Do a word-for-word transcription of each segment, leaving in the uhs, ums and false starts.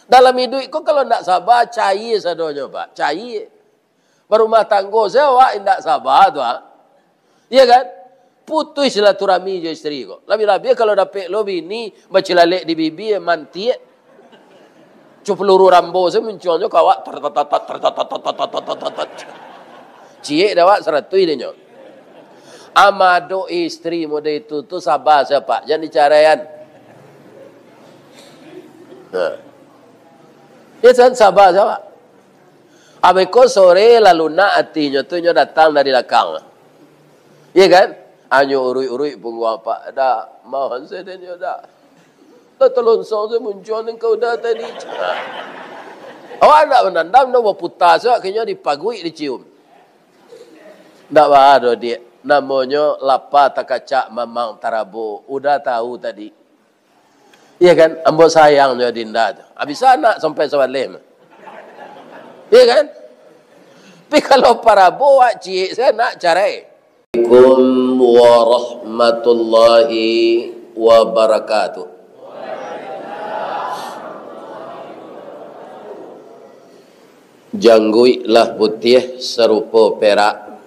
Dalam iduik ko kalau ndak saba, cair sadonyo, Pak. Cair. Barumah tanggo se awak indak saba tu, ah. Iya kan? Putus silaturahmi jo isteri ko. Labiah-labiah kalau dapek lo bini bacilalek di bibia, mantiak. Cu peluru Rambo se muncuangnyo ka awak, tar, tar, tar, tar. Ciek dah awak saratuih deh nyo. Amadok isteri model itu tu saba se, Pak. Jan dicaraian. Nah. Ya kan, saba se, Pak. Abih ko sore lalu nak atinyo tu nyo datang dari lakang. Iya kan? Anyo uruik-uruik pungguang, Pak. Dak, maaf se deh nyo dak. Lah talonsong se muncuang nan kau dah tadi. Awak ndak manandam, ndak baputa se, akhirnyo dipaguik, dicium. Ndak baa doh, Diak. Namonyo lapa takacak mamang tarabo. Udah tahu tadi. Iya kan? Ambo sayang jo Dinda tu. Abih anak sampai sabaleh mah. Iya kan? Tapi kalau parabo, wak ciek se nak carai. Assalamualaikum warahmatullahi wabarakatuh. Jangguik lah putiah sarupo perak,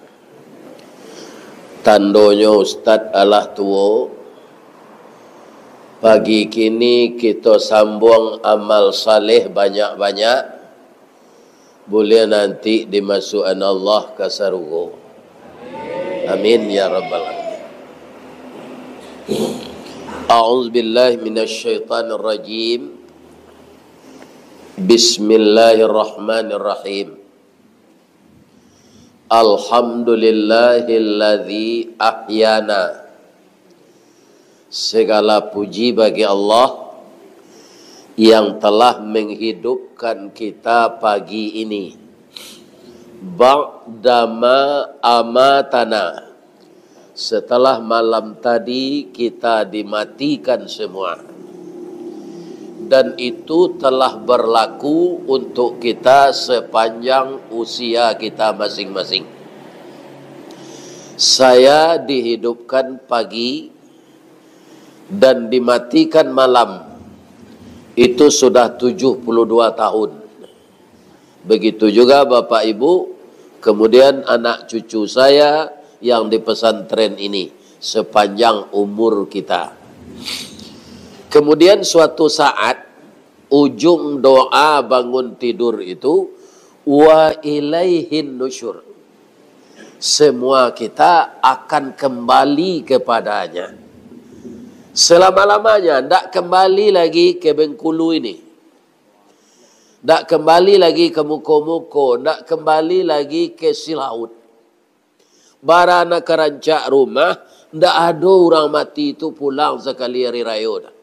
tandonyo ustad alah tuo. Pagi kini kito sambuang amal saleh banyak-banyak, buliah nanti dimasuakan Allah ka sarugo. Amin ya rabbal alamin. A'udzubillahi minasyaitonirrajim. Bismillahirrahmanirrahim. Alhamdulillahilladzi ahyana. Segala puji bagi Allah yang telah menghidupkan kita pagi ini. Ba'dama amatana. Setelah malam tadi kita dimatikan semua. Dan itu telah berlaku untuk kita sepanjang usia kita masing-masing. Saya dihidupkan pagi dan dimatikan malam. Itu sudah tujuh puluh dua tahun. Begitu juga Bapak Ibu, kemudian anak cucu saya yang di pesantren ini sepanjang umur kita. Kemudian suatu saat, ujung doa bangun tidur itu, "Wa ilaihin nusyur." Semua kita akan kembali kepada-Nya. Selama-lamanya, ndak kembali lagi ke Bengkulu ini. Ndak kembali lagi ka muko-muko, ndak kembali lagi ka Silaut. Bara nan ka rancak rumah, ndak ado urang mati tu pulang sakali ari rayo dah.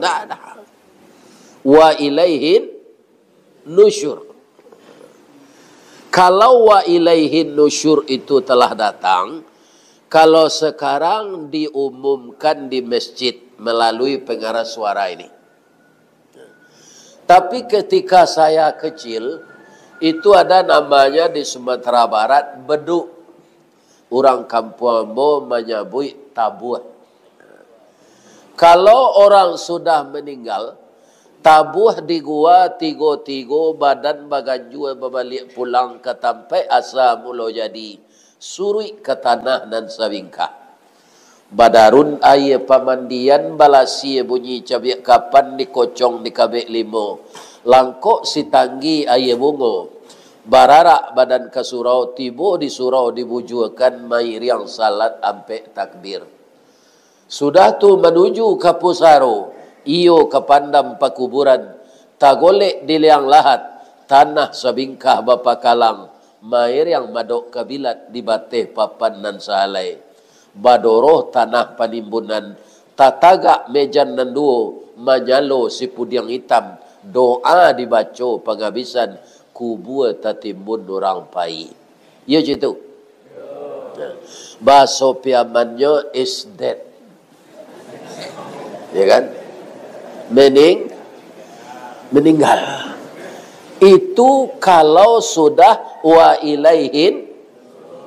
Ndak ada. Wa ilaihin nusyur. Kalau wa ilaihin nusyur itu telah datang, kalau sekarang diumumkan di masjid melalui pengeras suara ini, tapi ketika saya kecil, itu ada namanya di Sumatera Barat, beduk. Urang kampuang ambo manyabuik tabuah. Kalau orang sudah meninggal, tabuah di gua tigo-tigo, badan baganjua babaliak pulang ka tampaik asa mulo jadi, suruik ka tanah nan sabingkah. Badarun aia pamandian, balasia bunyi cabiak kapan, dikocong di kabek limo, langkok sitanggi aia bungo, bararak badan ka surau, tibo di surau dibujuakan, mairiang salat ampek takbir. Sudah tu manuju ka pusaro, iyo ka pandam pakuburan, tagolek di liang lahat, tanah sabingkah bapakalang, mairiang madok kabilat di bateh papan nan sahalai. Badoroh tanah panimbunan, tatagak mejan nan duo, manyalo sipudiang itam, doa dibaco pangabisan, kubua tatimbun urang pai. Iyo cak itu. Bahaso Piamannyo is dead. Ya kan? Mening-, meninggal. Itu kalau sudah wa ilaihin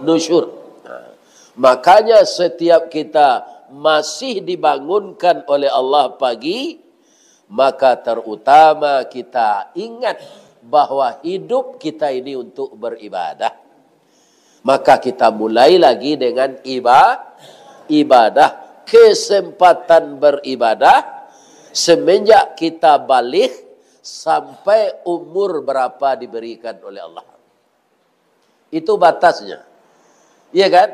nusyur. Nah, makanya setiap kita masih dibangunkan oleh Allah pagi, Maka terutama kita ingat bahwa hidup kita ini untuk beribadah. Maka kita mulai lagi dengan iba-, ibadah, kesempatan beribadah semenjak kita baligh sampai umur berapa diberikan oleh Allah. Itu batasnya. Iya kan?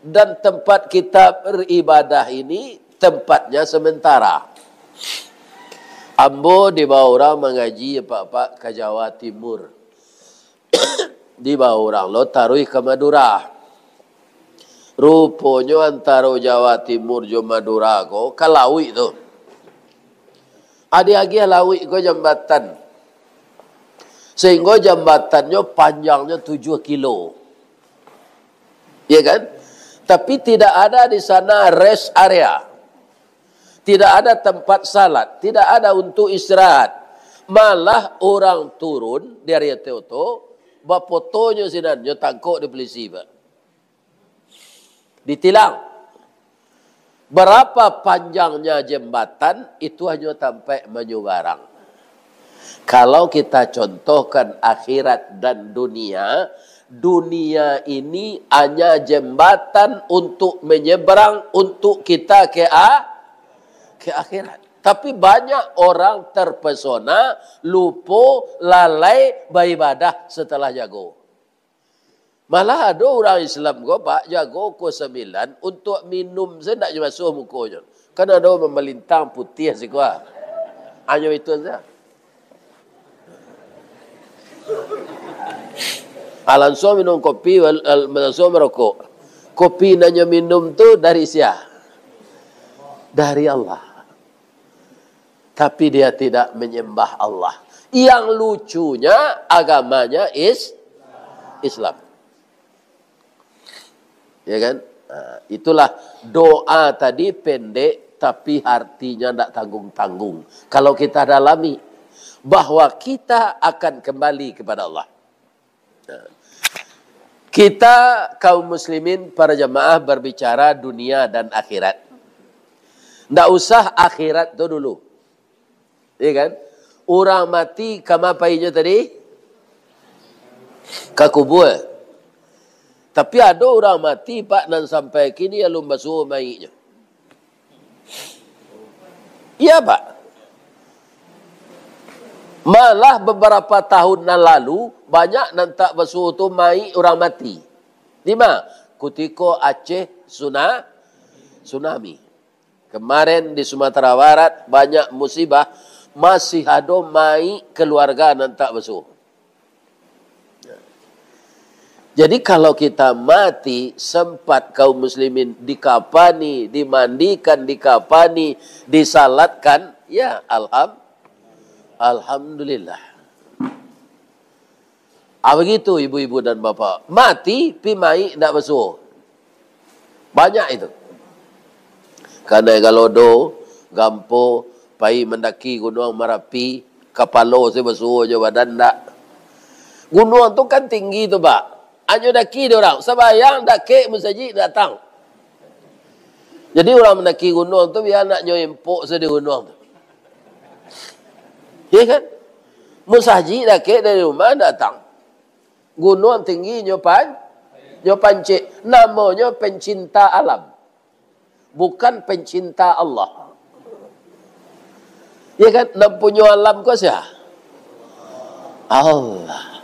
Dan tempat kita beribadah ini tempatnya sementara. Ambo dibawa urang mangaji, Pak-pak, ka Jawa Timur. Dibawa urang lo taruih ka Madura. Ruponyo antaro Jawa Timur jo Madura ko ka lauik tu. Adi agiah lauik ko jambatan. Sehinggo jambatannyo panjangnyo tujuah kilo. Ya kan? Tapi tidak ada di sana rest area. Tidak ada tempat salat, tidak ada untuk istirahat. Malah orang turun dari ateh oto, bapotonyo sinan, nyo tangkok di polisi, Pak. Ditilang. Berapa panjangnya jembatan, itu hanyo tampek manyubarang. Kalau kita contohkan akhirat dan dunia, dunia ini hanya jembatan untuk menyeberang untuk kita ke a-, ke akhirat. Tapi banyak orang terpesona, lupo, lalai baibadah setelah jago. Malah ado urang Islam ko, Pak, jago ko sambilan, untuak minum sajo ndak jo basuah mukonyo. Kan ado mamalintang putiah siko, ah. Hanyo itu sajo. Ah, lansuang minum kopi, wal-, al-, lansuang marokok. Kopi nan nyo minum tu dari sia? Dari Allah. Tapi dia tidak menyembah Allah. Yang lucunya, agamanya is-, Islam. Ya kan? Nah, itulah doa tadi pendek, tapi artinya ndak tanggung-tanggung. Kalau kita dalami, bahwa kita akan kembali kepada Allah. Nah, kita kaum muslimin, para jamaah, berbicara dunia dan akhirat. Ndak usah akhirat tu dulu. Iya kan? Urang mati kama painyo tadi? Ka kubua. Tapi ado urang mati, Pak, nan sampai kini alun basuo mayiknyo. Iya, Pak. Malah beberapa tahun nan lalu, banyak nan tak basuo tu mayik urang mati. Di ma? Kutiko Aceh suna-, tsunami. Kemarin di Sumatera Barat banyak musibah, masih ado mayik keluarga nan tak basuo. Jadi, kalau kita mati, sempat kaum muslimin dikapani, dimandikan, dikapani, disalatkan, ya, alham-, alhamdulillah. Ah, begitu, ibu-ibu dan bapak. Mati, pi mayik ndak basuo. Banyak itu. Kanai galodo, gampo, pai mandaki Gunuang Marapi, kapalo se basuo jo badan ndak. Gunuang tu kan tinggi tu, Pak. Anyo daki dek urang, sambayang dakek musajik datang. Jadi urang mandaki gunuang tu, bia nak nyo empok se di gunuang tu. Ya kan? Musajik dakek dari rumah datang. Gunuang tinggi nyo pan-, nyo pancik. Namonyo pencinta alam. Bukan pencinta Allah. Ya kan? Nan punyo alam ko sia? Allah.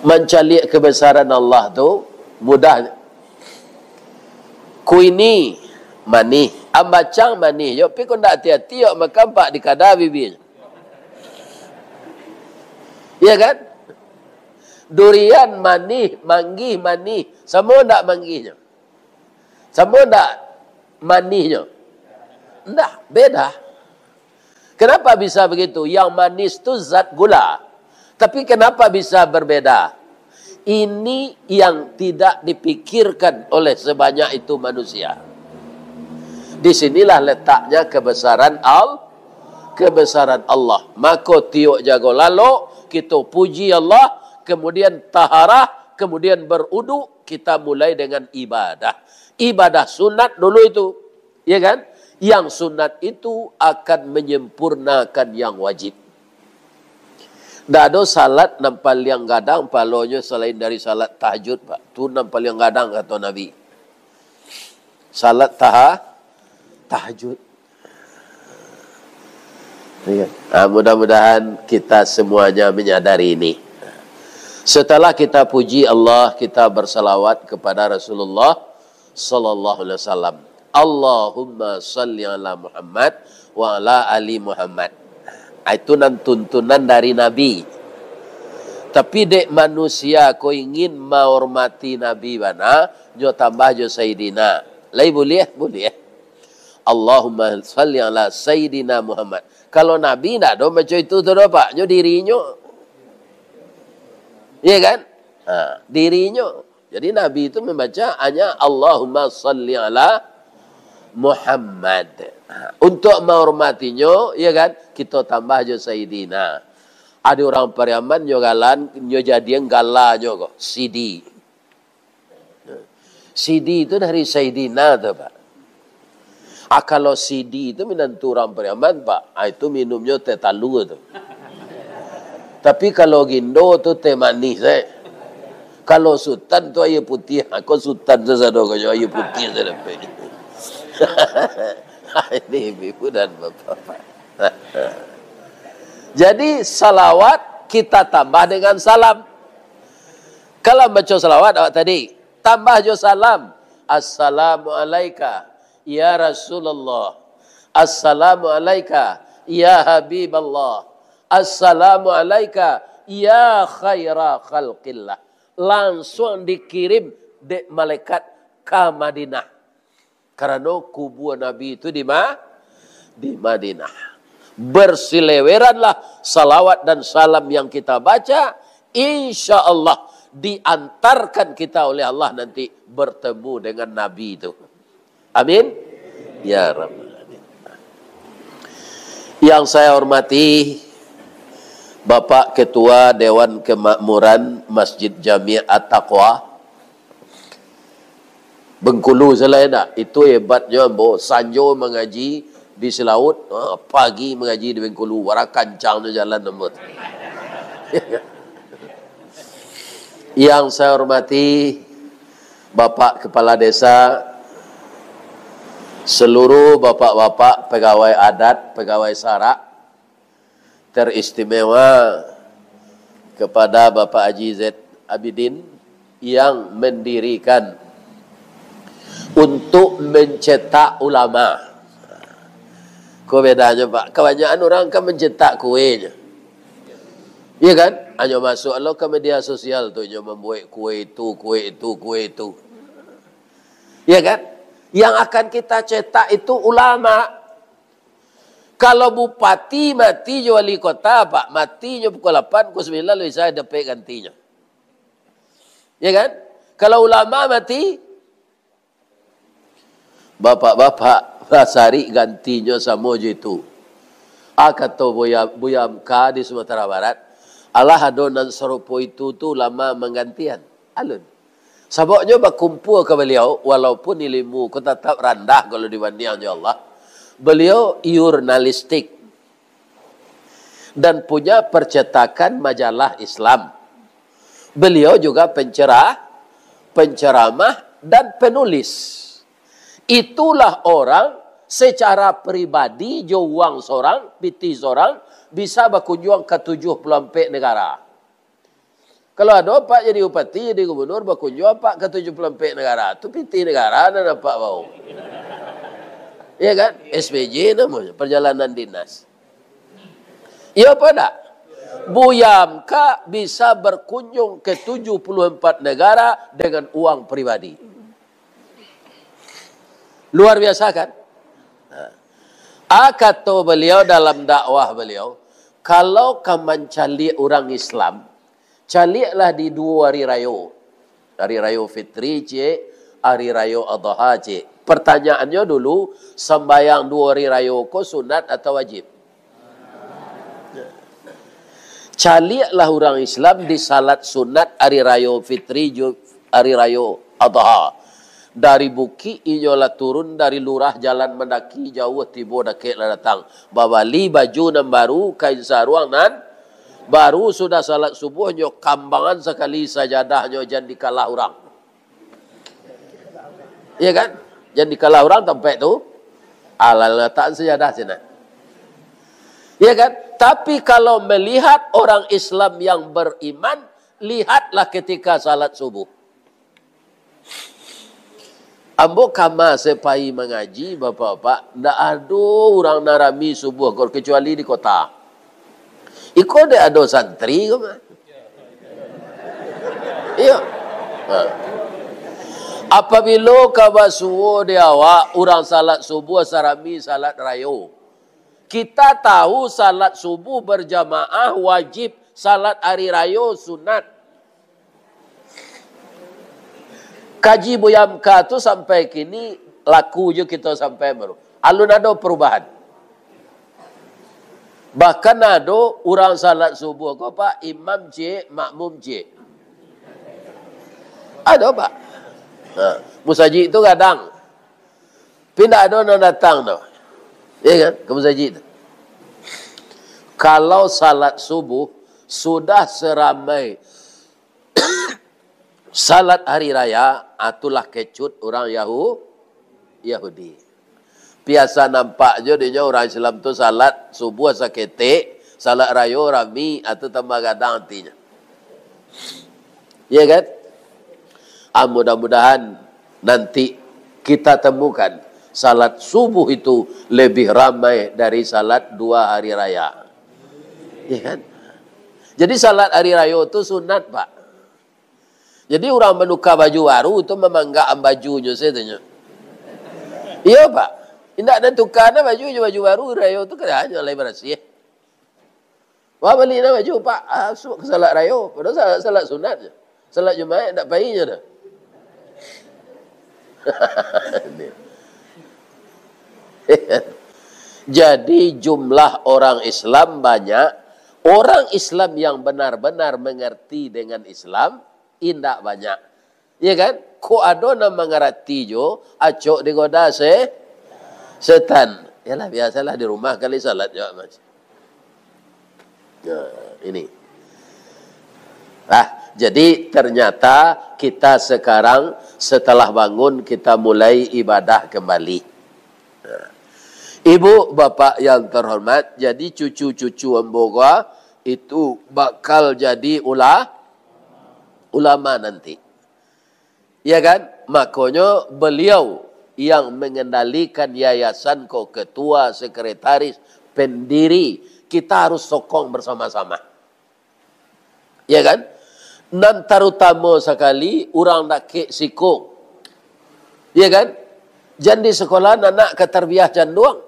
Mancaliak kebesaran Allah tu mudah. Kuini manih, ambacang manih, yo, pi ko ndak ati-ati, yo, makan pak di kada bibinyo. Ya kan? Durian manih, manggih manih, samo ndak manggihnyo? Samo ndak manihnyo? Ndak, beda. Kenapa bisa begitu? Yang manis tu zat gula. Tapi kenapa bisa berbeda? Ini yang tidak dipikirkan oleh sebanyak itu manusia. Di sinilah letaknya kebesaran Al-, kebesaran Allah. Mako tiok jago lalok, kito puji Allah, kemudian taharah, kemudian berudu, kita mulai dengan ibadah. Ibadah sunat dulu itu, ya kan? Yang sunat itu akan menyempurnakan yang wajib. Ndak ado salat nan paliang gadang pahalonyo salain dari salat tahajud, Pak. Tu nan paliang gadang, kato Nabi. Salat taha-, tahajud. Iya. Ah, mudah-mudahan kita semuanya menyadari ini. Setelah kita puji Allah, kita bersalawat kepada Rasulullah sallallahu alaihi wasallam. Allahumma salli ala Muhammad wa ala ali Muhammad. Ah, itu nan tuntunan dari Nabi. Tapi dek manusia ko ingin mahormati Nabi bana, nyo tambah jo Sayyidina. Lai buliah? Buliah. Allahumma salli ala Sayyidina Muhammad. Kalau Nabi ndak ado macam itu tu doh, Pak. Nyo dirinyo. Iya kan? Ha, dirinyo. Jadi Nabi itu membaca hanya Allahumma salli ala Muhammad. Ha, untuk menghormatinya, iya kan? Kita tambah jo Sayyidina. Ada orang Pariaman nyo galan, nyo jadian galanyo ko, C D. C D itu dari Sayyidina tu, Pak. Ah, kalau C D itu minantu urang Pariaman, Pak. Ah, itu minumnyo teh talua tu. Tapi kalau gindo tu teh manih, eh. Kalau sutan tu aia putiah. Ah, ko sutan sasado ko jo aia putiah sadapek. Ini ibu dan bapak-bapak. Jadi, salawat kita tambah dengan salam. Kalau baca salawat awak tadi, tambah jo salam. Assalamu alaika, ya Rasulullah. Assalamu alaika, ya Habiballah. Assalamu alaika, ya khaira khalqillah. Langsung dikirim dek malaikat ka Madinah. Karano kubua Nabi itu di Ma-, di Madinah. Bersileweranlah salawat dan salam yang kita baca, insya Allah diantarkan kita oleh Allah nanti bertemu dengan Nabi itu. Amin. Ya Rabbal Alamin. Yang saya hormati Bapak Ketua Dewan Kemakmuran Masjid Jami At-Taqwa, Bengkulu, salah indak? Itu hebatnyo ambo. Sanjo mangaji di Silaut, ha, pagi mangaji di Bengkulu. Bara kancangnyo jalan ambo tu. Yang saya hormati Bapak Kepala Desa, seluruh bapak-bapak pegawai adat, pegawai sarak, teristimewa kepada Bapak Haji Zaid Abidin yang mendirikan untuk mencetak ulama. Ko bedanyo, Pak. Kebanyakan orang kan mencetak kuenya. Iya kan? Hanyo masuk lo ke media sosial tu, nyo membuat kue itu, kue itu, kue itu. Iya kan? Yang akan kita cetak itu ulama. Kalau bupati mati jo wali kota, Pak, mati nyo pukul lapan, pukul sambilan lah bisa dapek gantinyo. Ya kan? Kalau ulama mati, bapak-bapak basari gantinyo samo jo itu. Ah, kato Buya, Buya Hamka di Sumatera Barat, alah ado nan sarupo itu tu ulama manggantian. Alun. Sababnyo bakumpua ka baliau, walaupun ilimu ko tatap randah kalau dibandiang jo Allah, baliau jurnalistik dan punya percetakan majalah Islam. Baliau juga pencerah, penceramah, dan penulis. Itulah orang secara pribadi jo uang sorang, pitih sorang, bisa bakunjuang ka tujuh puluah ampek negara. Kalau ado apak jadi bupati, jadi gubernur, bakunjuang apak ka tujuh puluah ampek negara, tu pitih negara nan apak bao. Ya kan? S P J namonyo, perjalanan dinas. Iyo apo ndak? Buya Hamka bisa berkunjung ke tujuh puluh empat negara dengan uang pribadi. Luar biasa kan? Nah. Ah, kato baliau dalam dakwah baliau, kalau ka mancaliak urang Islam, caliaklah di duo hari rayo. Hari Rayo Fitri ciek, Hari Rayo Adha ciek. Pertanyaannyo dulu, sambayang duo hari rayo ko sunat atau wajib? Caliaklah urang Islam di salat sunat Hari Rayo Fitri jo Hari Rayo Adha. Dari bukik inyo lah turun, dari lurah jalan mandaki, jauah tibo dakek lah datang. Babali baju nan baru, kain saruang nan baru, sudah salat subuh, nyo kambangan sakali sajadahnyo, jan dikalah urang. Iya kan? Jan dikalah urang tampek tu, alah latakan sajadah sinan. Iya kan? Tapi kalau melihat orang Islam yang beriman, lihatlah ketika salat subuh. Ambo kama se pai mangaji, bapak-bapak, ndak ado urang nan rami subuh ko, kecuali di kota. Iko dek ado santri ko mah. Iyo. Ha. Apabilo ka basuo di awak, urang salat subuh sarami salat rayo. Kita tahu salat subuh berjamaah wajib, salat hari rayo sunat. Kaji Buya M K tu sampai kini laku jo kito sampai baru. Alun ado perubahan. Bahkan ado urang salat subuh ko, Pak, imam ciek, makmum ciek. Ado, Pak. Ha, musajik tu gadang. Tapi ndak ado nan datang tu. Iya kan? Ka musajik tu. Kalau salat subuh sudah seramai salat hari raya, ah, tu lah kecut urang Yahu-, Yahudi. Biasa nampak jo dinyo urang Islam tu salat subuh saketek, salat rayo rami, ah, tu tambah gadang atinyo. Ya kan? Ah, mudah-mudahan nanti kita temukan salat subuh itu lebih ramai dari salat dua hari raya. Ya kan? Jadi salat hari rayo tu sunat, Pak. Jadi urang manuka baju baru tu mamanggakan bajunyo sajo tu nyo. Iyo, Pak. Indak ado tuka na baju jo baju baru, rayo tu kan hanyo lai barasiah. Wah, bali na baju, Pak. Ah, suok ka salat rayo. Padahal salat, salat sunat je. Salat Jumaat ndak pai nyo doh. Jadi, jumlah orang Islam banyak. Orang Islam yang benar-benar mengerti dengan Islam, indak banyak. Ya kan? Kok ado nan mangarati jo, acok digoda se-, setan. Yalah, biasalah di rumah kali salat jo, Mas. Nah, ini. Ah, jadi ternyata kita sekarang setelah bangun, kita mulai ibadah kembali. Nah, ibu, bapak yang terhormat, jadi cucu-cucu ambo ko itu bakal jadi ula-, ulama nanti. Ya kan? Makonyo, beliau yang mengendalikan yayasan ko, ketua, sekretaris, pendiri, kita harus sokong bersama-sama. Ya kan? Nan tarutamo sakali, urang dakek siko. Ya kan? Jan di sekolah anak ka tarbiah canduang.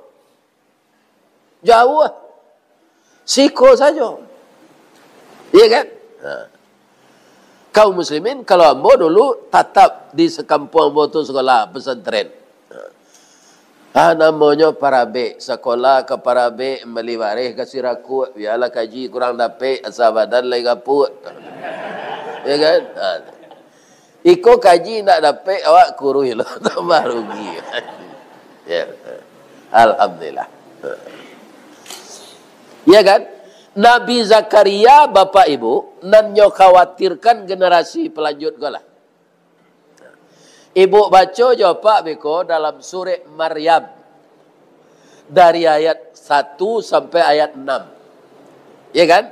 Jauah. Siko sajo. Iya kan? Ha. Kaum muslimin, kalau ambo dulu tatap di sekampuang ambo tu sekolah pesantren. Ha. Ah, namonyo parabek, sekolah ka parabek, bali bareh ka Sirakuak, bialah kaji kurang dapek, asa badan lai gapuak. Ya kan? Ha. Iko kaji indak dapek, awak kuruih lo, tambah rugi. Ya. Alhamdulillah. Ya kan? Nabi Zakaria, Bapak Ibu, nan nyo khawatirkan generasi pelanjut ko lah. Ibu baco jo Apak beko dalam surek Maryam, dari ayat satu sampai ayat enam. Ya kan?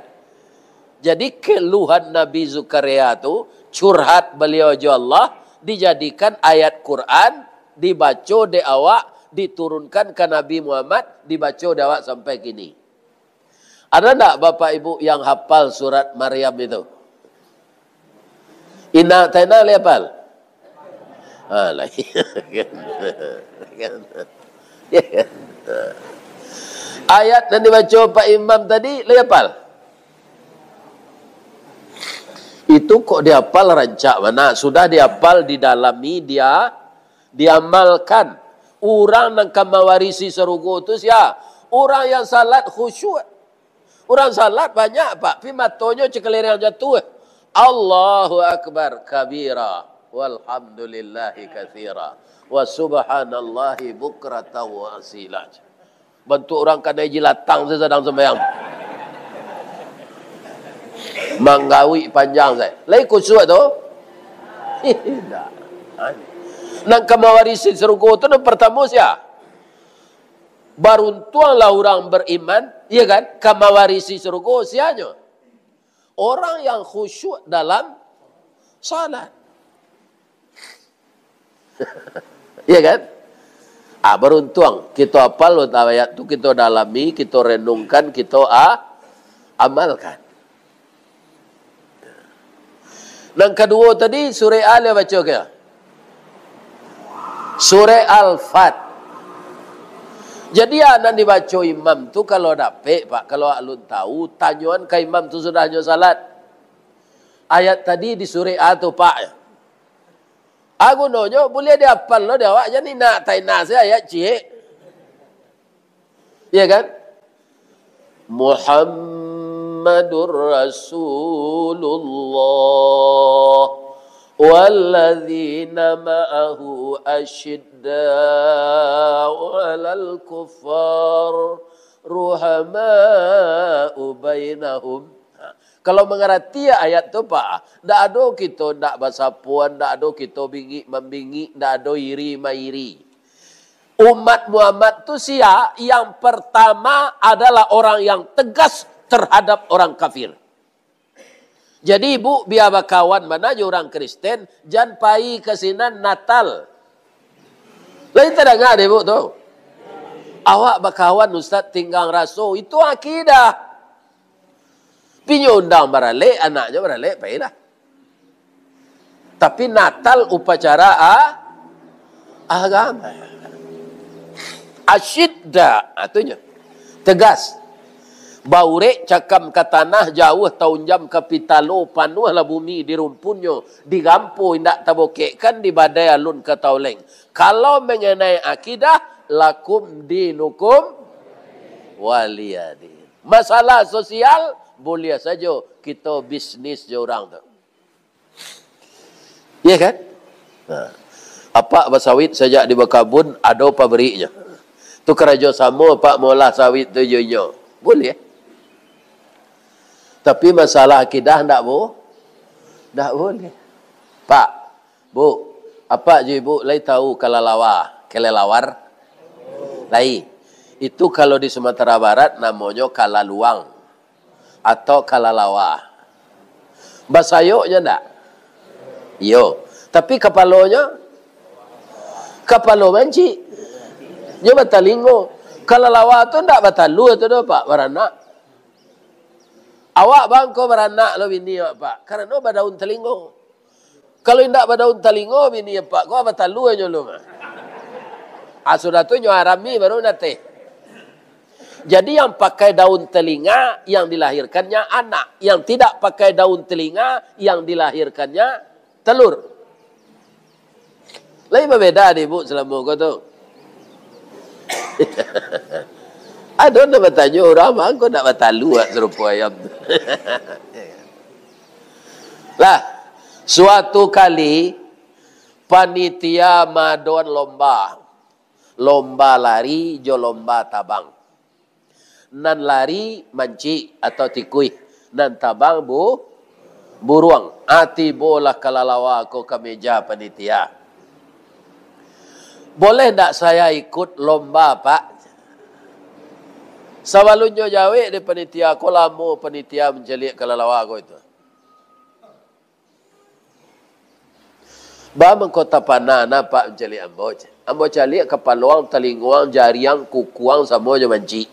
Jadi, keluhan Nabi Zakaria tu, curhat baliau jo Allah, dijadikan ayat Quran, dibaco dek awak, diturunkan ka Nabi Muhammad, dibaco dek awak sampai kini. Ada ndak Bapak Ibu yang hafal surat Maryam itu? Indak, tak indak, lai hafal? Ah, lai. Ya kan? Ayat yang dibaco Pak Imam tadi, lai hafal? Itu kok dihafal rancak bana, sudah dihafal, didalami, dia, diamalkan. Urang nan ka mawarisi sarugo tu sia? Urang yang salat khusyuk. Urang salat banyak, Pak, pi matonyo cakaliang jatuh. Allahu Akbar kabira. Walhamdulillahi katsira. Wa subhanallahi bukratan wa asila. Bantuak urang kanai jilatang se sadang sambayang. Manggawik panjang se. Lai kusuak tu? Indak. Nan ka mawarisi sarugo tu nan partamo sia? Baruntuanglah urang bariman, iya kan? Ka mawarisi sarugo sianyo? Orang yang khusyuk dalam salat. Iya kan? Ah, baruntuang. Kito apal ayat tu, kito dalami, kito renungkan, kito a-, amalkan. Nan kaduo tadi, surek a lai baco ka? Surek Al-Fat. Jadi, a nan dibaco imam tu, kalau dapek, Pak, kalau alun tahu, tanyoan ka imam tu sudahnyo salat. Ayat tadi di surek a tu, Pak. A gunonyo, buliah diapal lo di awak, jan inak, tak inak se ayat ciek. Iya kan? Muhammadur Rasulullah walladzina ma'ahu asyidda'u 'alal kuffar ruhama'u bainahum. Ha, kalau mangarati ayat tu, Pak, ndak ado kito ndak basapoan, ndak ado kito bingik mambingik, ndak ado iri mairi. Umat Muhammad tu sia? Yang pertama adalah orang yang tegas terhadap orang kafir. Jadi, ibu bia bakawan bana jo urang Kristen, jan pai ka sinan Natal. Lain tadanga dek ibu tu? Awak bakawan, Ustaz, tinggang raso. Itu akidah. Pinyo undang baralek, anaknyo baralek, pailah. Tapi Natal upacara a-, agama. Asyidda, ha, tu nyo. Tegas. Baurek cakam ka tanah, jauah taunjam ka pitalo, panuahlah bumi di rumpunnyo, di gampo indak tabokekkan, di badai alun ka tauleng. Kalau mengenai akidah, lakum dinukum waliyadin. Masalah sosial, buliah sajo kito bisnis jo urang tu. Iya kan? Nah, apak basawit sajak di bakabun, ado pabriknyo. Tu karajo samo apak maolah sawit tu jo inyo. Buliah. Tapi masalah akidah ndak bu-, ndak buliah. Pak, Bu, apak jo ibu lai tahu kalalawa, kelelawar? Lai. Itu kalau di Sumatera Barat namonyo kalaluang atau kalalawa. Basayok nyo ndak? Iyo. Tapi kapalonyo? Kapalo mancik. Nyo batalingo. Kalalawa tu ndak batalua tu doh, Pak, baranak. Awak bangko baranak lo bini awak, Pak, karano badaun talingo. Kalau indak badaun talingo, bini apak ko bataluanyo lo mah. Ah, sudah tu nyo arami baru nateh. Jadi, yang pakai daun telinga, yang dilahirkannya anak. Yang tidak pakai daun telinga, yang dilahirkannya telur. Lai babeda dek ibu salamo ko tu? Ado nan batanyo urang, "Mangko ndak batalua sarupo ayam tu?" Lah, suatu kali panitia maadoan lomba, lomba lari jo lomba tabang. Nan lari mancik atau tikuih, nan tabang bu-, buruang. Ah, tibolah kalalawa ko ka meja panitia. "Boleh ndak saya ikut lomba, Pak?" Sabalunnyo jawek dek panitia, ko lamo panitia mancaliak kalalawa ko itu. "Ba mangko tapana na, Pak, mancaliak ambo, ceh. Ambo caliak kapaloang, talingoang, jariang, kukuang, samo jo mancik.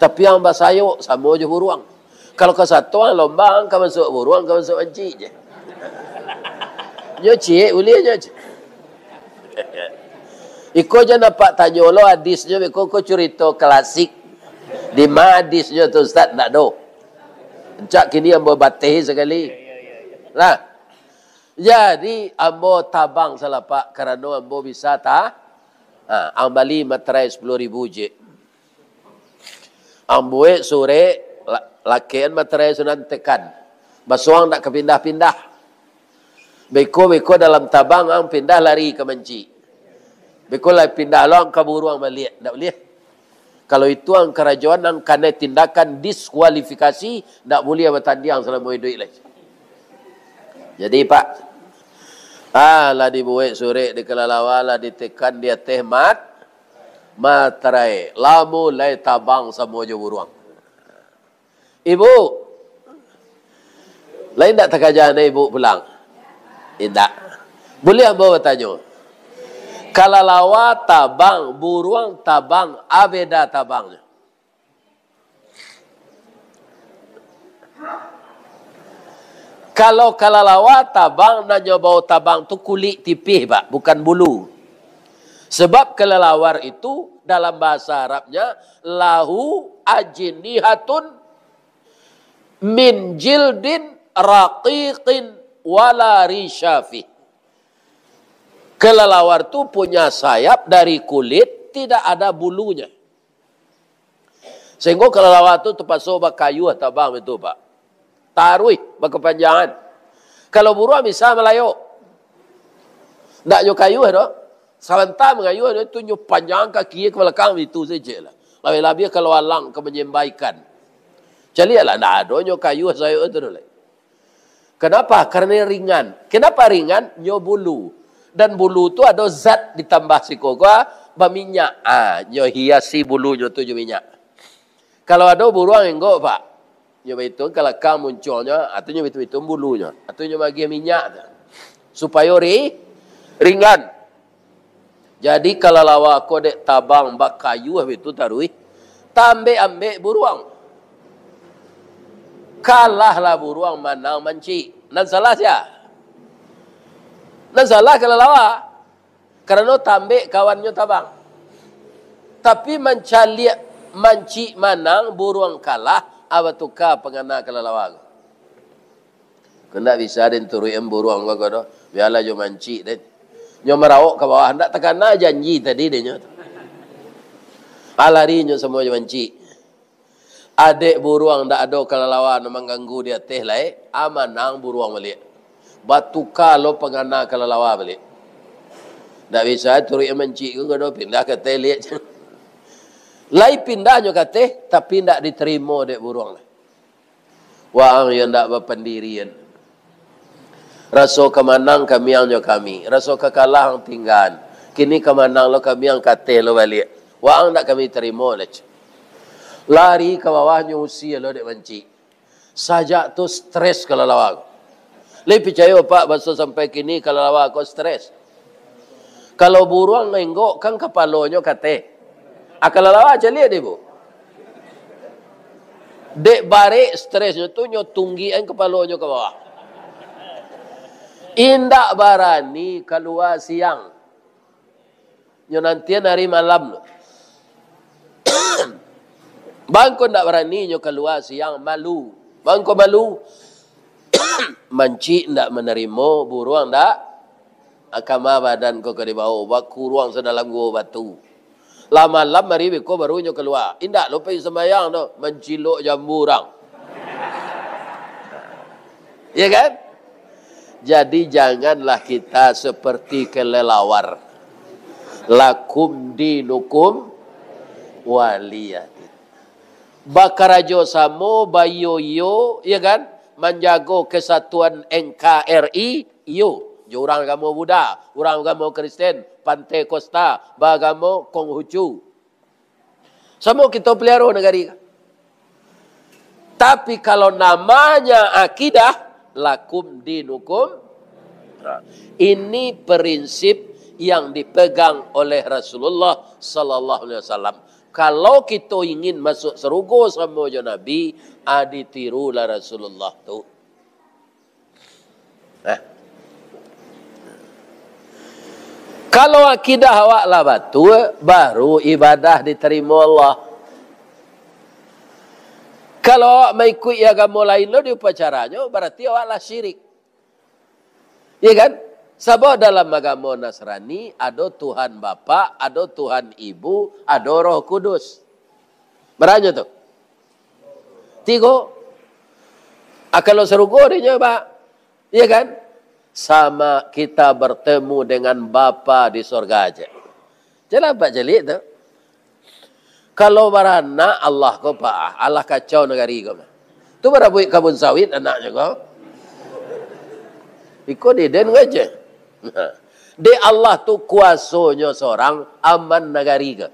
Tapi ang basayok, samo jo buruang. Kalau kasatuan lomba, ang ka masuak buruang, ka masuak mancik, ceh." Nyo ciek buliah nyo, ceh. Iko jan apak tanyo lo hadisnyo, iko ko curito klasik. Di ma hadisnyo tu, Ustaz? Ndak do. Rancak kini ambo bateh sakali. Lah. Jadi, ambo tabang salapak karano ambo bisa ta-, ha, ang bali materai sapuluah ribu ciek. Ang buek surek, la-, lakekan materai sunan tekan. Basuang ndak ka pindah-pindah. Beko-beko dalam tabang ang pindah lari ka mancik. Beko lah pindah lo ang ka buruang baliak. Ndak buliah. Kalau itu ang karajoan ang kanai tindakan diskualifikasi, ndak buliah batandiang salamo iduik lai. Jadi, Pak, ah, lah dibuek surek di kalalawa, lah ditekan di ateh mat-, matarai. Lah mulai tabang samo jo buruang. Ibu, lain ndak takaja na ibu pulang? Indak. Buliah ambo batanyo? Kalalawa tabang, buruang tabang, a beda tabangnyo? Kalau kalalawa tabang, nan nyo bao tabang tu kulik tipih, Pak, bukan bulu. Sebab kalalawar itu dalam bahasa Arabnya lahu ajnihatun min jildin raqiqin wala risyafi. Kalalawar tu punya sayap dari kulit, tidak ada bulunya. Sehingga kalalawar tu terpaksa bakayuh tabang itu, Pak. Taruih bakapanjangan. Kalau buruang bisa malayok. Ndak nyo kayuh doh. Sabanta mangayuh doh, tu nyo panjang kaki ka balakang itu sajo lah. Labiah-labiah kalau alang ka manyambah ikan. Caliaklah, ndak ado nyo kayuh sayok tu doh lai. Kenapa? Karena ringan. Kenapa ringan? Nyo bulu. Dan bulu tu ado zat ditambah siko ko, baminyak. Ah, nyo hiasi bulunyo tu jo minyak. Kalau ado buruang enggok, Pak, nyo baituang kalakang muncuangnyo, atau nyo baituang-baituang bulunyo, atau nyo magiah minyak tu. Supayo ri-, ringan. Jadi, kalalawa ko dek tabang bakayuh itu taruih, tambek-ambek buruang. Kalahlah buruang, manang mancik. Nan salah sia? Nan salah kalalawa. Karano tambek kawannyo tabang. Tapi mancaliak mancik manang, buruang kalah, a batuka pangana kalalawa ko. Ko ndak bisa den turuik buruang ko, ko doh. Bialah jo mancik den. Nyo maraok ka bawah, ndak takana janji tadi dek nyo tu. A lari nyo samo jo mancik. Adek buruang ndak ado kalalawa nan mangganggu di ateh lai, a manang buruang baliak. Batuka lo pangana kalalawa baliak. Ndak bisa turuik mancik ko, ko doh, pindah ka ateh liak. Lai pindah nyo ka ateh, tapi ndak ditarimo dek buruang lai. Waang yo ndak bapandirian. Raso ka manang kamiang jo kami, raso ka kalah ang tinggaan. Kini ka manang lo kamiang ka ateh lo baliak. Waang ndak kami tarimo lai. Lari ka bawah nyo usia lo dek mancik. Sajak tu stres kalalawa. Lai picayo, Pak, baso sampai kini kalalawa ko stres. Kalau buruang enggok kan kapalonyo ka ateh. A kalalawa caliak deh, Bu. Dek barek stresnyo tu nyo tunggikan kapalonyo ka bawah. Indak barani kalua siang. Nyo nantian ari malam tu. Bangko ndak barani nyo kalua siang, malu. Bangko malu. Mancik ndak manarimo, buruang ndak. Akama badan ko ka dibawo, bakuruang sadalam guwo batu. Lah malam ari beko baru nyo kalua. Indak lo pai sumbayang doh, mancilok jambu urang. Ya kan? Jadi janganlah kita seperti kelelawar. Lakum dinukum waliyadin. Bakarajo samo, baiyo-iyo, ya kan? Manjago kesatuan N K R I, iyo. Jo urang agamo Buddha, urang agamo Kristen, Pantai Kosta, baagamo Konghucu. Samo kito peliharo nagari. Tapi kalau namanya akidah, lakum dinukum. Nah, ini prinsip yang dipegang oleh Rasulullah sallallahu alaihi wasallam. Kalau kito ingin masuk sarugo samo jo Nabi, ah, ditirulah Rasulullah tu. Nah. Kalau akidah awak lah batua, baru ibadah ditarimo Allah. Kalau awak maikuik agamo lain lo di upacaranyo, bararti awak lah syirik. Iya kan? Sabab dalam agamo Nasrani, ado Tuhan Bapak, ado Tuhan Ibu, ado Roh Kudus. Baranyo tu? Tigo. Ah, kalau sarugo dek nyo, Pak. Iya kan? Sama kita bertemu dengan Bapa di sorga aja. Jalan Pak Jelik tu. Kalau baranak Allah ko, Pak, alah kacau nagari ko. Tu barabuik kabun sawit anaknyo ko. Iko di den aja. Dek Allah tu kuasonyo sorang, aman nagari ko.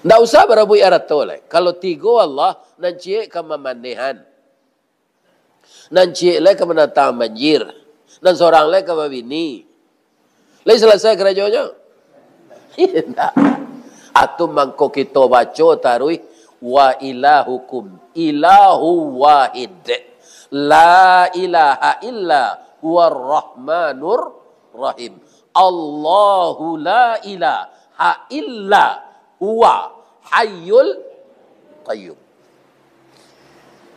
Ndak usah barabuik arato lai. Kalau tigo Allah, nan ciek ka mamanehan. Nan ciek lai ka mandatang banjir. Nan sorang lai ka babini. Lai salasai karajonyo? Indak. Atu mangko kito baco taruih, "Wa ilahukum ilahu wahid. La ilaha illa huwa rahmanur rahim. Allahu la ilaha illa huwa hayyul qayyum."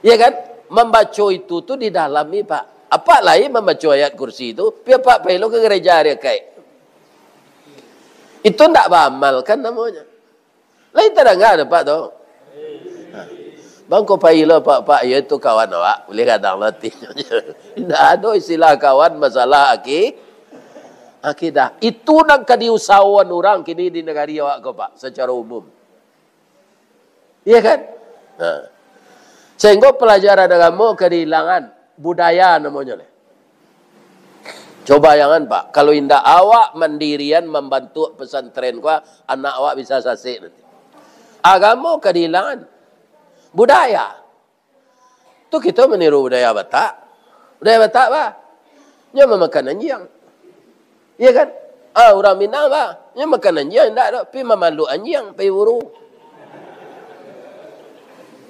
Ya kan? Mambaco itu tu di dalam ni, Pak. Apak lai mambaco ayat kursi tu, pi apak pai lo ka gereja ari akaik. Itu ndak baamalkan namonyo. Lai tadanga dek apak tu. Bang ko pai lo, Pak, Pak, iyo itu kawan awak, buliah gadang lo atinyo. Indak ado istilah kawan masalah aki-, akidah. Itu nan ka diusahoan urang kini di nagari awak ko, Pak, sacaro umum. Iya kan? Nah. Sehinggo palajaran agamo ka diilangan, budaya namonyo leh. Coba bayangan, Pak, kalau indak awak mandirian mambantuak pesantren ko, anak awak bisa sasek nanti. Agamo ka diilangan. Budaya. Tu kito maniru budaya Batak. Budaya Batak, bah, nyo mamakan anjiang. Iya kan? Ah, urang Minang, bah, nyo makan anjiang indak doh, pi mamaluk anjiang, pai buru.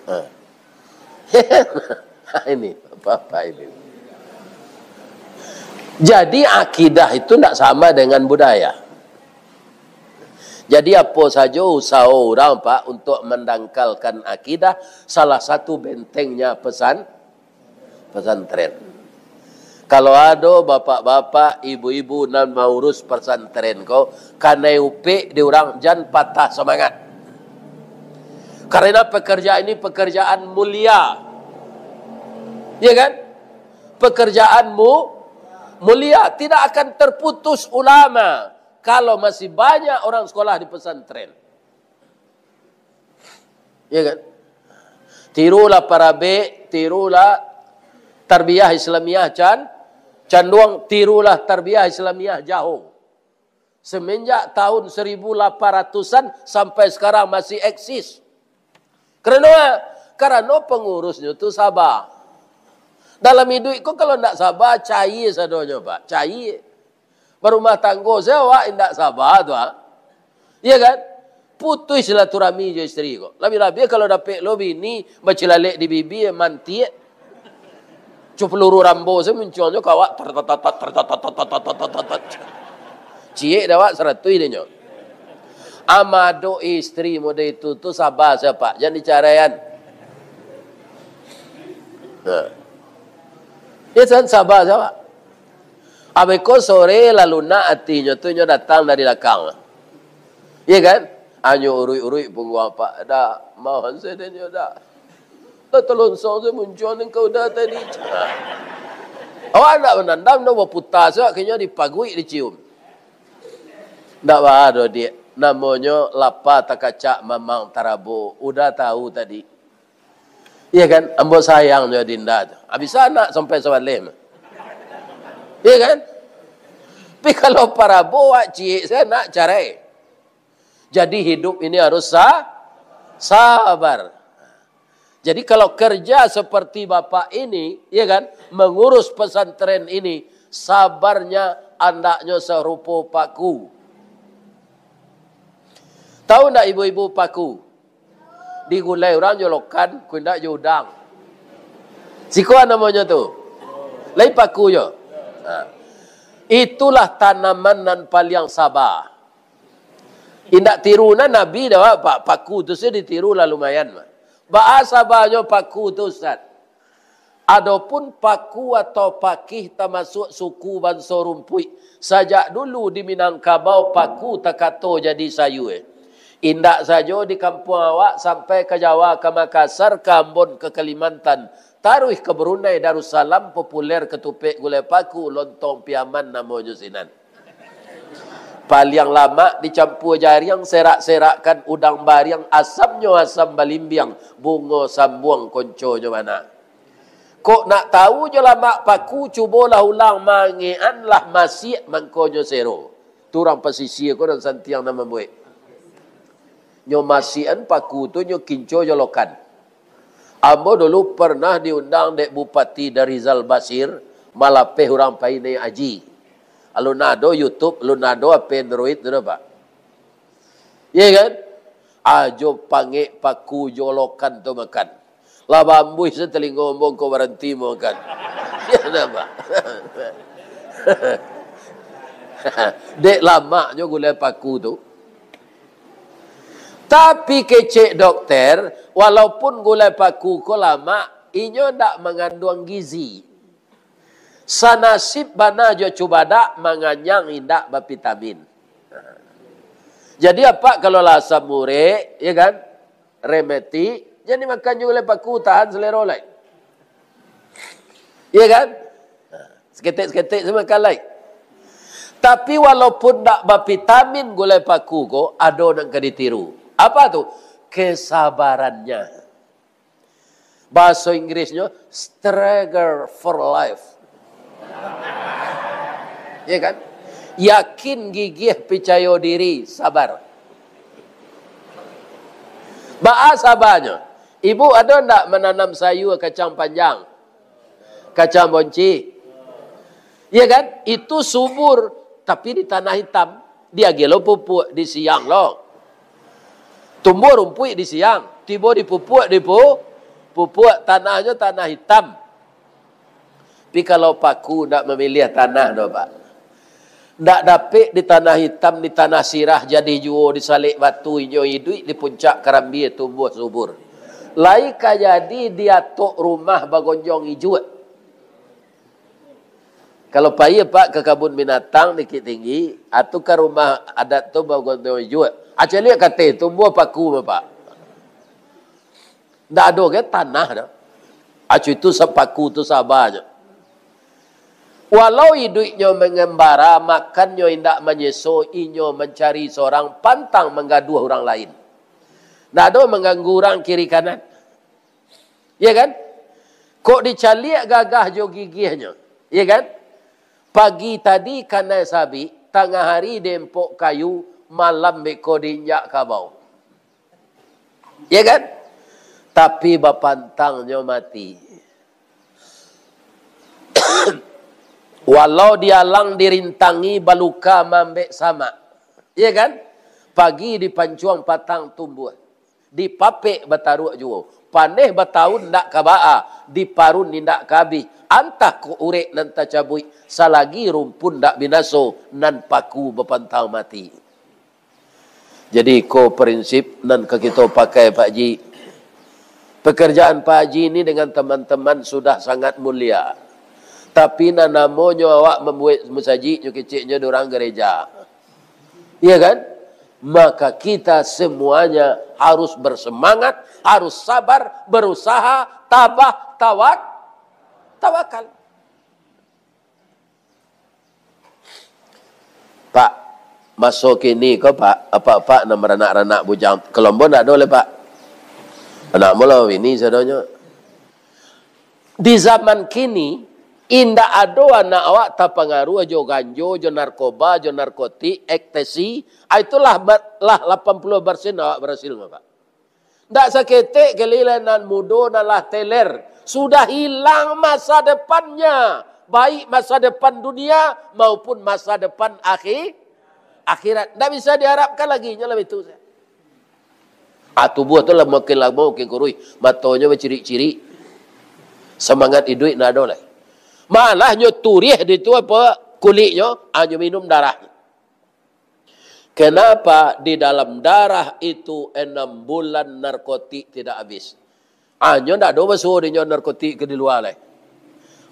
Ha. Ini, apa-apa ini. Jadi, akidah itu ndak sama dengan budaya. Jadi, apo sajo usaho urang, Pak, untuk mandangkalkan akidah, salah satu bentengnya pesan-, pesantren. Kalau ado bapak-bapak, ibu-ibu nan maurus pesantren ko, kanai upek di urang, jan patah semangat. Karena pekerjaan ini pekerjaan mulia. Iya kan? Pekerjaan mu-, mulia. Tidak akan terputus ulama kalau masih banyak orang sekolah di pesantren. Ya kan? Tirulah Parabek, tirulah Tarbiyah Islamiah Can-, Canduang, tirulah Tarbiyah Islamiah Jahong. Semenjak tahun seribu lapan ratusan sampai sekarang masih eksis. Karano, karano pengurusnyo tu saba. Dalam iduik ko kalau ndak saba, cair sadonyo, Pak. Cair. Barumah tanggo se awak indak saba tu, ah. Iya kan? Putuih silaturahmi jo isteri ko. Labiah-labiah kalau dapek lo bini bacilalek di bibia, mantiak. Cu peluru Rambo se muncuangnyo ka awak, tar, tar, tar, tar. Ciek dek awak saratuih dek nyo. Amadok isteri model itu tu saba se, Pak. Jan dicaraian. Nah. Ya kan, saba se, Pak. Abih ko sore lah lunak atinyo tu, nyo datang dari lakang. Iya kan? Anyo uruik-uruik pungguang, Pak. Dak, mohon sadonyo dak. Dak talonsong se muncuang nan ka uda tadi. Awak ndak manandam doh, baputa se, akhirnyo dipaguik, dicium. Ndak baa doh, Diak. Namonyo lapa takacak mamang tarabo. Uda tahu tadi. Iya kan? Ambo sayang jo Dinda tu. Ah, bisa anak sampai sabaleh mah. Iya kan? Tapi kalau parabo awak ciek se nak carai. Jadi hidup ini harus sa-, sabar. Jadi kalau kerja seperti bapak ini, iya kan, mengurus pesantren ini, sabarnya andaknyo sarupo paku. Tahu ndak ibu-ibu paku? Digulai urang jo lokan, kok indak jo udang. Siko namonyo tu. Lai paku jo. Nah. Itulah tanaman nan paliang saba. Indak tiru nan Nabi dah, Pak. Paku tu se ditiru lah lumayan, Pak. Baa sabanyo paku tu, Ustaz? Adopun paku atau pakih tamasuak suku banso rumpuik. Sajak dulu di Minangkabau paku takato jadi sayua. Indak sajo di kampuang awak, sampai ka Jawa, ka Makassar, ka Ambon, ka Kalimantan, Taruih ka Brunei Darussalam, populer katupek gulai paku, lontong Piaman namonyo sinan. Paliang lamak dicampua jariang, serak-serakkan udang bariang, asamnyo asam balimbiang, bungo sambuang konconyo bana. Kok nak tahu jo lamak paku, cubolah ulang mangean, lah masiak mangkonyo sero. Tu urang pasisia ko nan santiang nan mambuek. Nyo masiakan paku tu, nyo kinco jo lokan. Ambo dulu pernah diundang dek Bupati Darizal Basir, malapeh urang pai naiak haji. Alun ado YouTube, alun ado H P Android tu doh, Pak. Iya kan? Ajo pangek paku jo lokan tu makan. Lah baambuih se talingo ambo, ko baranti makan. Iya dah, Pak. Dek lamaknyo gulai paku tu. Tapi kecek dokter, walaupun gulai paku ko lamak, inyo ndak manganduang gizi. Sanasib bana jo cubadak, manganyang indak bavitamin. Jadi, apak kalau lah asam urek, ya kan, rematik, jadi makan jo gulai paku, tahan selero lai. Ya kan? Saketek-saketek se makan lai. Tapi walaupun ndak bavitamin gulai paku ko, ado nan ka ditiru. Apa tu? Kesabarannya. Bahaso Inggrisnyo, struggle for life. Ya kan? Yakin, gigih, picayo diri, sabar. Baa sabanyo? Ibu ado ndak mananam sayua kacang panjang? Kacang bonci? Ya kan? Itu subur, tapi di tanah hitam. Diagiah lo pupuak di siang lo. Tumbuah rumpuik di siang, tibo di pupuak, di pu-, pupuak, tanahnyo tanah hitam. Tapi kalau paku ndak mamiliah tanah doh, Pak. Ndak dapek di tanah hitam, di tanah sirah, jadi juo di salek batu, inyo iduik di puncak karambia tumbuah subur. Lai ka jadi di atok rumah bagonjong ijuak. Kalau pai, Pak, ka kabun binatang Bukik Tinggi, atau ka rumah adat tu bagonjong ijuak. Acaliak kateh tumbuah paku, Pak. Ndak ado ge tanah doh. Acu itu sapaku tu sabanyo. Walau iduiknyo mangambara, makannyo indak manyeso, inyo mancari sorang, pantang manggaduah urang lain. Ndak ado mangganggu urang kiri kanan. Ya kan? Kok dicaliak gagah jo gigihnyo. Ya kan? Pagi tadi kanai sabik, tangah hari diempok kayu, malam beko diinjak kabau. Ya kan? Tapi bapantangnyo mati. Walau dialang dirintangi, baluka maambek samak. Ya kan? Pagi dipancuang, patang tumbuah. Dipapek bataruak juo. Paneh bataun ndak ka baa, diparun indak ka abih. Antah kok urek nan tacabuik, salagi rumpun ndak binaso, nan paku bapantang mati. Jadi, iko prinsip nan ka kito pakai, Pak Haji. Pekerjaan Pak Haji ni dengan teman-teman sudah sangat mulia. Tapi, nan namonyo awak mambuek musajik, nyo keceknyo di urang gereja. Iya kan? Maka kita semuanya harus bersemangat, harus sabar, berusaha, tabah, tawak-, tawakal. Pak, maso kini ko, Pak, apak-apak nan baranak-ranak bujang, kalau ambo ndak ado lai, Pak. Anak ambo lah babini sadonyo. Di zaman kini, indak ado anak awak tapangaruah jo ganjo, jo narkoba, jo narkotik, ekstasi. Ah, itulah bar-, lah lapan puluah persen awak barasil, Pak. Ndak saketek kali lai nan mudo, nan lah teler. Sudah hilang masa depannya, baik masa depan dunia maupun masa depan akhi-, akhirat. Ndak bisa diharapkan lagi, nyo lah itu. Ah, tubuah tu lah makin lamo makin kuruih, matonyo bacirik-cirik. Semangat iduik ndak ado lai. Malah nyo turiah di tu apa, kuliknyo, ah, nyo minum darah. Kenapa di dalam darah itu enam bulan narkotik tidak habis? Ah, nyo ndak ado basuo dinyo narkotik ka di lua lai.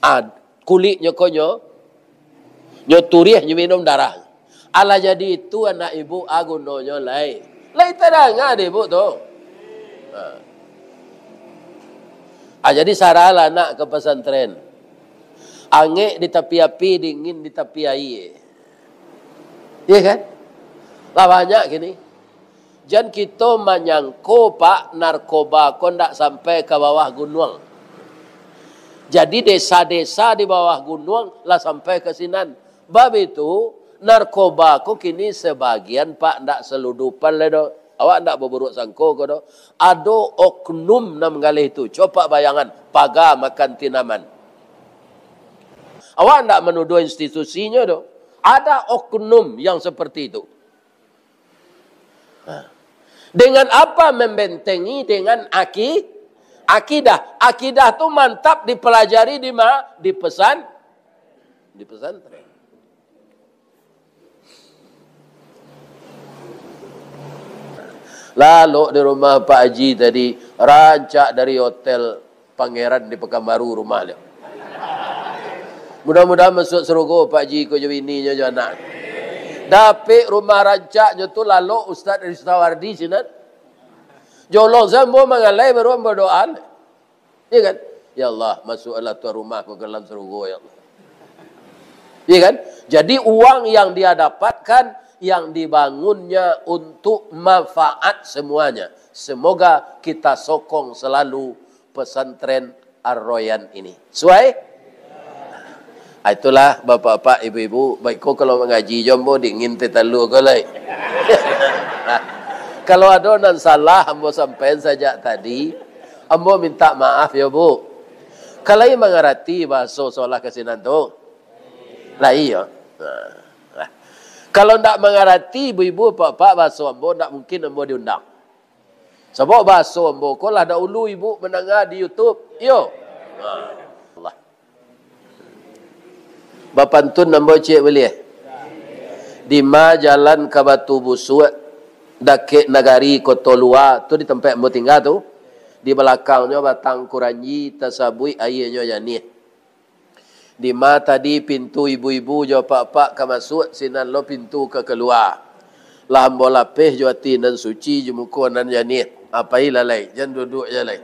Ah, kuliknyo ko nyo, nyo turiah, nyo minum darah. Alah jadi itu anak ibu, ah, gunonyo lai. Lai tadanga dek ibu tu. Ha. Ah, jadi saralah anak ka pasantren. Angek di tapi api, dingin di tapi aia. Iya kan? Lah banyak kini. Jan kito manyangko, Pak, narkoba ko ndak sampai ka bawah gunuang. Jadi desa-desa di bawah gunuang lah sampai ka sinan. Bab itu, narkoba ko kini sabagian, Pak, ndak saludupan lai doh. Awak ndak baburuak sangko ko doh. Ado oknum nan manggaleh tu. Copak bayangan, paga makan tinaman. Awak ndak manuduah institusinyo doh. Ada oknum yang seperti itu. Nah, dengan apa membentengi? Dengan aki-, akidah. Akidah tu mantap dipelajari di ma-, di pesan-, di pesantren. Lalok di rumah Pak Haji tadi, rancak dari hotel Pangeran di Pekanbaru rumah dia. Mudah-mudahan masuak sarugo Pak Haji ko jo bininyo jo anak. Dapek rumah rancaknyo tu lalok Ustaz Ristawardi sinan. Jolong sambo mangalai baru ambo doa. Iya kan? Ya Allah, masuaklah tuan rumah ko ka dalam sarugo, ya Allah. Iya kan? Jadi uang yang dia dapatkan, yang dibangunnya untuk manfaat semuanya. Semoga kita sokong selalu pesantren Ar-Royan ini. Suai? Ah, itulah, bapak-bapak, ibu-ibu, baik ko kalau mangaji jo ambo dingin teh talua ko lai. Kalau ado nan salah ambo sampaian sajak tadi, ambo minta maaf yo, Bu. Ka lai mangarati bahaso solah ka sinan tu? Lai yo. Nah, nah. Kalau ndak mangarati ibu-ibu, bapak-bapak, bahaso ambo, ndak mungkin ambo diundang. Sabab bahaso ambo ko lah dahulu ibu mandanga di YouTube. Iyo. Nah. Allah. Bapantun ambo ciek buliah. Di ma jalan ka Batu Busuak, dakek nagari Koto Lua, tu di tampek ambo tingga tu. Di balakangnyo batang kuranji, tasabuik aianyo janiah. Di ma tadi pintu ibu-ibu jo apak-apak ka masuak, sinan lo pintu ka kalua. Lah ambo lapeh jo ati nan suci, jo muko nan janiah. Apai lah lai, jan duduak jo lai.